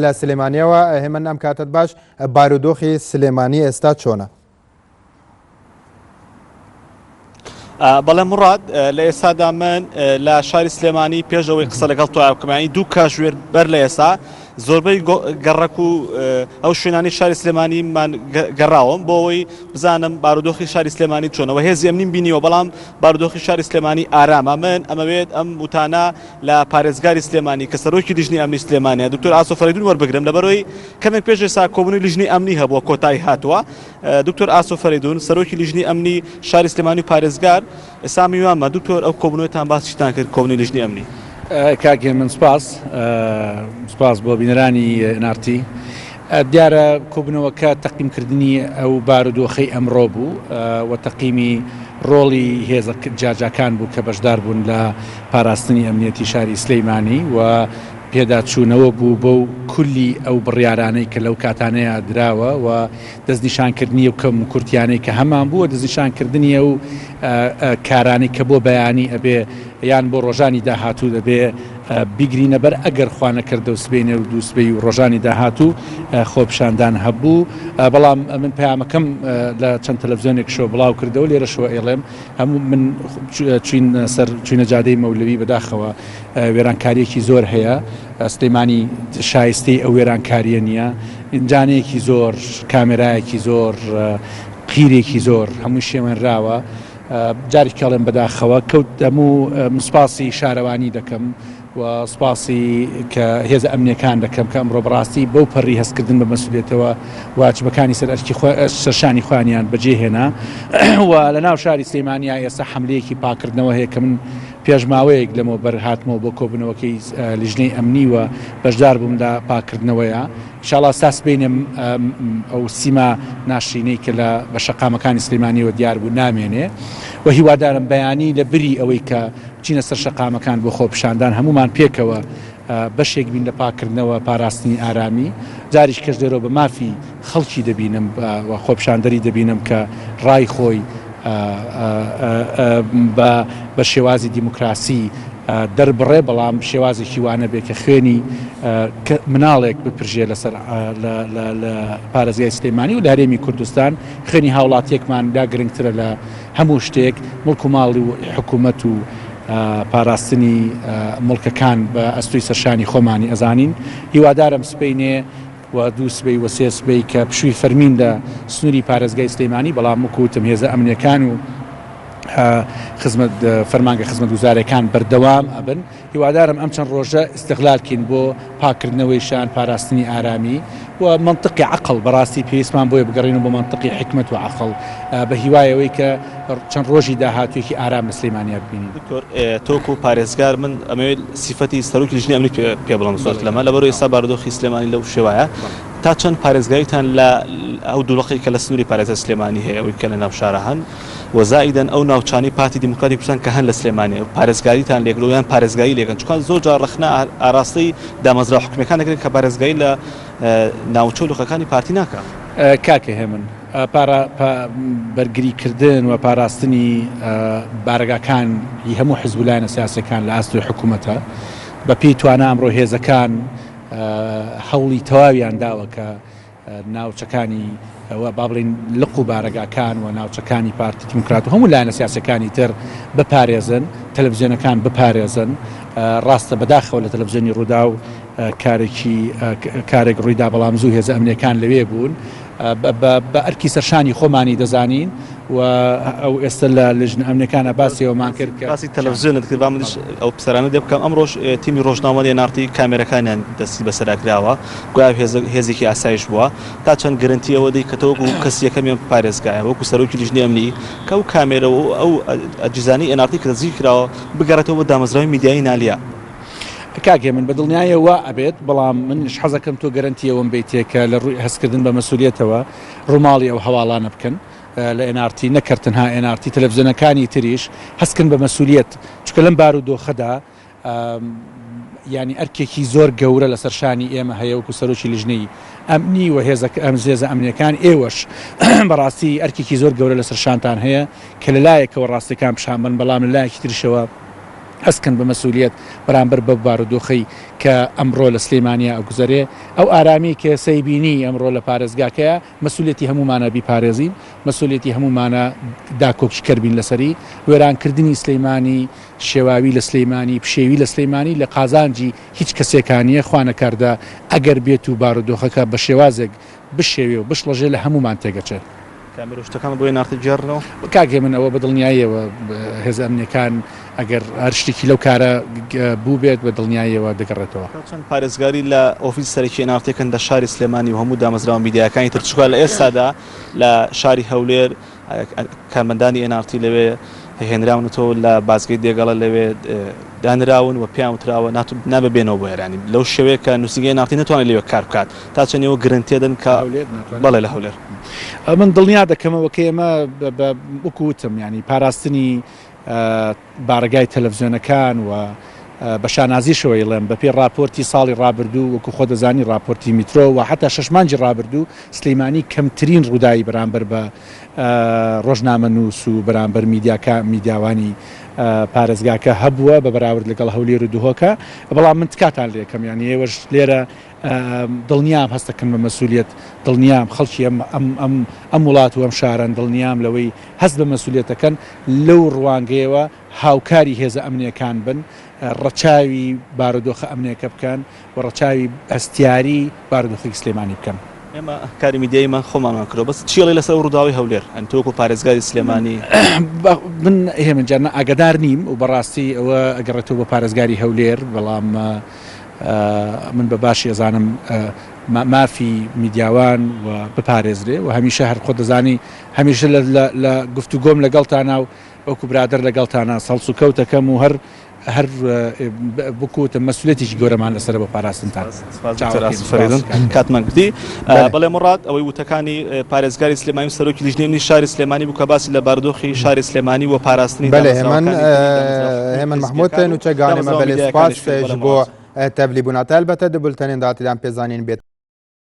لە سلێمانیەوە هێمن ئەم کاتەت باش بارودۆخی سلێمانی ئێستا چۆنە؟ بەڵێ مڕاد لە ئێستادا من لە شاری سلێمانی پێش ئەوەی قسە لەگەڵ تۆ بکەمانی دوو کاژێر بەر لە ئێستا زۆربەی گەڕەک و ئەو شوێنانی شاری سلێمانی من گەڕاوم بۆ ئەوەی بزانم بارودۆخی شاری سلێمانی چۆنەوە هێزی ئەمنیم بینیوە بەڵام بارودۆخی شاری سلێمانی ئارامە من ئەمەوێت ئەم وتانە لە پارێزگاری سلێمانی کە سەرۆکی لیژنەی ئەمنی سلێمانیە دکتۆر ئاسۆ فەرەیدون وەربگرم لەبەرەوەی کەمێک پێش ئێستا کۆبوونەوەی لیژنەی ئەمنی هەبووە کۆتایی هاتووە دکتۆر ئاسۆ فەرەیدون سەرۆکی لیژنەی ئەمنی شاری سلێمانی و پارێزگار ئێستا میوانمە دکتۆر ئەو کۆبوونەوەتان باس چیتان کرد کۆبوونەوەی لیژنەی ئەمنی؟ کاک هێمن سپاس سپاس بۆ بینەرانی NRT دیارە کۆبوونەوەکە تەقیمکردنی ئەو بارودۆخەی ئەمڕۆ بوو و تەقیمی ڕۆڵی هێزە جیاجیاکان بوو کە بەشدار بوون لە پاراستنی ئەمنیەتی شاری سلیمانی و پێداچوونەوە بوو بەو کولی ئەو بڕیارانەی کە لەو کاتانەیا دراوە و دەستنیشانکردنی ئەو کەموکورتیانەی کە هەمان بوو و دەستنیشانکردنی ئەو کارانەی کە بۆ بەیانی ئەبێ یان بۆ ڕۆژانی داهاتوو دەبێ بیگرینە بەر ئەگەر خوا نەکردە و سبەینێ و دووسبەی و ڕۆژانی داهاتوو خۆپیشاندان هەبوو بەڵام من پەیامەکەم لە چەند تەلەفزیۆنێکشەوە بڵاو کردەوە لێرەشەوە ئەیڵێم هەموو من چوین سەر چوینە جادەی مەولەوی بەداخەوە وێرانکاریەکی زۆر هەیە سلێمانی شایستەی ئەو وێرانکاریە نییە جانەیەکی زۆر کامێرایەکی زۆر قیرێکی زۆر هەمووی شێوێنراوە جارێکی کەڵێم بەداخەوە کەوت هەموو سپاسی شارەوانی دەکەم و سپاسی کە هێزە ئەمنیەکان دەکەم کە ئەمڕۆ بەڕاستی بەو پەڕی هەستکردن بە مەسئولیەتەوە واجبەکانی سەر ئەرکی سەرشانی خۆیانیان بەجێ هێنا و لە ناو شاری سلێمانیا ئێستا حەملەیەکی پاکردنەوە هەیە کە من پێش ماوەیەک لەمەوبەر هاتمەوە بۆ کۆبوونەوەکەی لیژنەی ئەمنی و بەشدار بووم لە پاکردنەوەیە ئینشاڵا سا سبەینێ ئەو سیما ناشرینەی کە لە بە شەقامەکانی سلێمانیەوە دیار بوو نامێنێ و هیوادارم بەیانی لە بری ئەوەی کە بچینە سەر شەقامەکان بۆ خۆپیشاندان هەموومان پێکەوە بەشێک بین لە پاککردنەوە پاراستنی ئارامی جاریش کەش لێرەوە بە مافی خەڵکی دەبینم و خۆپیشاندەری دەبینم کە ڕای خۆی بە شێوازی دیموکراسی دەربڕێ بەڵام شێوازێکی وا نەبێ کە خوێنی مناڵێک بپرژێ لەسەر لە پارێزگای سلێمانی و لە هەرێمی کوردستان خوێنی هاوڵاتیەکمان لا گرنگترە لە هەموو شتێک موڵک و ماڵی و حکوومەت و پاراستنی موڵکەکان بە ئەستۆی سەرشانی خۆمانی ئەزانین هیوادارم سبەینێ و دوو سبەی و سێ سبەی کە پشووی فەرمین لە سنووری پارێزگای سلێمانی بەڵام وەکو وتم هێزە ئەمنیەکان و خزمەت فەرمانگە خزمەتگوزارەکان بەردەوام ئەبن هیوادارم ئەم چەند ڕۆژە ئیستغلال کەین بۆ پاککردنەوەی شان، پاراستنی ئارامی و مەنتقی عەقڵ، بەڕاستی پێویستمان بۆیە بگەڕێینەوە بۆ مەنتقی حیکمەت و عەقڵ، بە هیوای ئەوەی کە چەند ڕۆژی داهاتوویەکی ئارام لە سلێمانیا ببینین. دکتۆر تۆ وەکو پارێزگار من ئەمەوێت سیفەتی سەرۆکی لیژنەی ئەمنی پێ بڵێم زۆر لەمە لەبەرئەوەی ئێستا بارودۆخی سلێمانی لەو شێوایە تا چەند پارێزگاریتان لە ئەو دوڵەقەی کە لە سنووری پارێزگای سلێمانی هەیە ئەوەی کە لە ناو شارە هەن و زائیدەن ئەو ناوچانەی پارتی دیموکراتی کوردستان کە هەن لە سلێمانی پارێزگاریتان لێکردووە یان پارێزگاری لێکەن چونکە زۆر جار ڕەخنە ئاراستەی دامەزراوە حکومییەکان دەکرێت کە پارێزگاری لە ناوچە و لقەکانی پارتی ناکا. کاکە هێمن بەرگری کردن و پاراستنی بارەگاکان ی هەموو حزب و لایەنە سیاسیەکان لە ئاستۆی حکومەتە بە پێی توانا ئەمڕۆ هێزەکان هەوڵی تەواویان داوە کە ناوچەکانی و با بڵێین لق و بارەگاکان و ناوچەکانی پارتی دیموکرات و هەموو لایەنە سیاسیەکانی تر بپارێزن، تەلەفزیۆنەکان بپارێزن. ڕاستە بەداخەوە لە تەلەفزیۆنی ڕووداو کارێکی کارێک ڕوویدا بەڵام زوو هێزە ئەمنیەکان لەوێ بوون. بە ئەرکی سەرشانی خۆمانی دەزانین و ئەو ئێستا لە لژنە ئەمنیەکانە باسی ئەوەمان کرد کە باسی تەلەفزیۆنت کرد با منیش ئەو پرسیارانە لێ بکەم ئەمڕۆش تیمی ڕۆژنامەوانی ئێن ئاڕ تی کامێرەکانیان دەستی بەسەرا کراوە گوایە هێزێکی ئاسایش بووە، تا چەند گرنتی ئەوە دەی کە تۆ وەکو کەسی یەکەمی ئەم پارێزگایە، وەکو سەرۆکی لیژنەی ئەمنی، کە ئەو کامێرە و ئەو ئەجهیزانەی ئێن ئاڕ تی کە دەستگیر کراوە بگەڕێتەوە بۆ دامەزراوەی میدیایی نالیا؟ کاک هێمن بە دڵنیاییەوە وا ئەبێت، بەڵام منیش حەزەکەم تۆ گەرەنتی ئەوەم بەیتێ کە لە ڕووی هەستکردن بە مەسولیەتەوە ڕووماڵی ئەو هەواڵانە بکەن لە ئێن ئاڕ تی، نەک هەر تەنها ئێن ئاڕ تی، تەلەفزیۆنەکانی تریش هەستکەن بە مەسولیەت، چونکە لەم بارودۆخەدا یانی ئەرکێکی زۆر گەورە لەسەر شانی ئێمە هەیە وەکو سەرۆکی لیژنەی ئەمنی و هێزە هێزە ئەمنیەکان ئێوەش بەڕاستی ئەرکێکی زۆر گەورە لەسەر شانتان هەیە کە لە لایەکەوە ڕاستیەکان پیشان بەن بەڵام لە لایەکی تریشەوە. هەست کەن بە مەسولیەت بەرامبەر بەو بارودۆخەی کە ئەمڕۆ لە سلێمانیا ئەگوزەرێ، ئەو ئارامیەی کە سەیبینی ئەمڕۆ لە پارێزگاکەیا مەسولیەتی هەموومانە بیپارێزین، مەسولیەتی هەموومانە داکۆکیکەر بین لەسەری، وێرانکردنی سلێمانی، شێواوی لە سلێمانی، پشێوی لە سلێمانی لە قازانجی هیچ کەسێکا نیە، خوانەکاردە ئەگەر بێت و بارودۆخەکە بە شێوازێک بشێوێ و بشڵەژێ لە هەموومان تێگەچێ. کامێرە و شتەکان بۆیە نارتە گێڕنەوە؟ کاک هێمن ئەوە بە دڵنیاییەوە هێزە ئەمنیەکان ئەگەر هەر شتێکی لەو کارە بووبێت بە دڵنیاییەوە دەگەڕێتەوە. تا چەند پارێزگاری لە ئۆفیسی سەرەکی ئێن ئاڕ تی کەن لە شاری سلێمانی و هەموو دامەزراوە میدیایەکانی تر چونکە لە ئێستادا لە شاری هەولێر کارمەندانی ئێن ئاڕ تی لەوێ هێنراونەتەوە لە بازگەی دێگەڵە لەوێ دانراون و پێیان وتراوە نابێ بێنەوە بۆ ئێرانی لەو شێوەیە کە نووسینگەی ئێن ئاڕ تی نەتوانێت لەوێ کار بکات تا چەند ئێوە گرنتیە دەن کە بەڵێ لە هەولێر. من دڵنیا دەکەمەوە کە ئێمە وەکو وتم یانی پاراستنی بارەگای تەلەفزیۆنەکان و بە شانازیشەوە ئیڵێم بە پێی ڕاپۆرتی ساڵی ڕابردوو وەکو خۆ دەزانی ڕاپۆرتی میترۆ و حەتا شەش مانگی ڕابردوو سلیمانی کەمترین ڕووداوی بەرامبەر بە ڕۆژنامەنووس و بەرامبەر میدیاکە میدیاوانی پارێزگاکە هەبووە بە بەراورد لەگەڵ هەولێر و دهۆکە بەڵام من تکاتان لێکەم یانی ئێوەش لێرە دڵنیام هەستەکەن بە مەسولیەت دڵنیام خەڵکی ئەم ئەم ئەم ئەم وڵات و ئەم شارەن دڵنیام لەوەی هەست بە مەسولیەتەکەن لەو ڕوانگەیەوە هاوکاری هێزە ئەمنیەکان بن، ڕەچاوی بارودۆخە ئەمنیەکە بکەن و ڕەچاوی هەستیاری بارودۆخی سلێمانی بکەن. ئێمە کاری میدیاییمان خۆمانمان کردوە بەس چی ئەڵێی لەسەر ئەو ڕووداوەی هەولێر یانی تۆ وەکو پارێزگاری سلێمانی؟ من هێمن جان ئاگادار نیم و بەڕاستی ئەوە ئەگەڕێتەوە بۆ پارێزگاری هەولێر بەڵام من بە باشی ئەزانم مافی میدیاوان و بپارێزرێ و هەمیشە هەر خۆت دەزانی هەمیشە لە گفتوگۆم لەگەڵتانا و وەکو برادەر لەگەڵتانا هەڵسوکەوت ئەکەم و هەر هەر وەکو وتم مەسئولیەتێکی گەورەمان لەسەرە بۆ پاراستنتان. سپاس دکتۆر ئاسۆ فەریدون کاتمان گرتی. بەڵێ موڕاد ئەوەی وتەکانی پارێزگاری سلێمانی و سەرۆکی لیژنەی ئەمنی شاری سلێمانی بوو کە باسی لە بارودۆخی شاری سلێمانی و پاراستنی بەلێ هێمن دامەزراوەکانی دامەزراوە هێمن محمود حزبیەکان و نوچە گانێ مە دامەزراوە بەلێ میدیایەکانیش سپاس کرد. بەڵێ ji bo موڕاد. tevlîbûna te. Elbete di bultenên dahatî de em pê zanîn bê.